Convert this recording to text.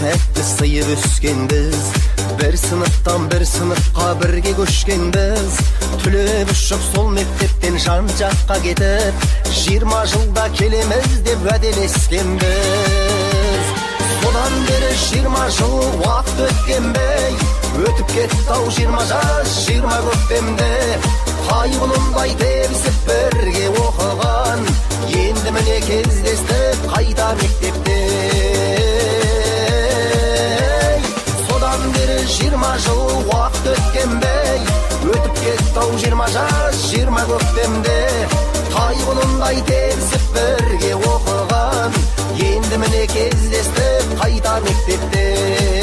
Тәтті сыйып өскенбіз. Бір сыныптан бір сыныпқа бірге көшкенбіз. Түлеп ұшып сол мектептен жан жаққа кетіп, 20 жылда келеміз деп уәделескенбіз. Содан бері 20 жыл уақыт өткен бе? Өтіп кетті ау 20 жас, 20 көктемде. Тай құлындай тебісіп бірге оқыған, енді міне кездестік қайта мектепте. Содан бері 20 жыл уақыт өткен бе? Өтіп кетті ау 20 жас, 20 көктемде. Тай құлындай тебісіп бірге оқыған, енді міне кездестік қайта мектепте.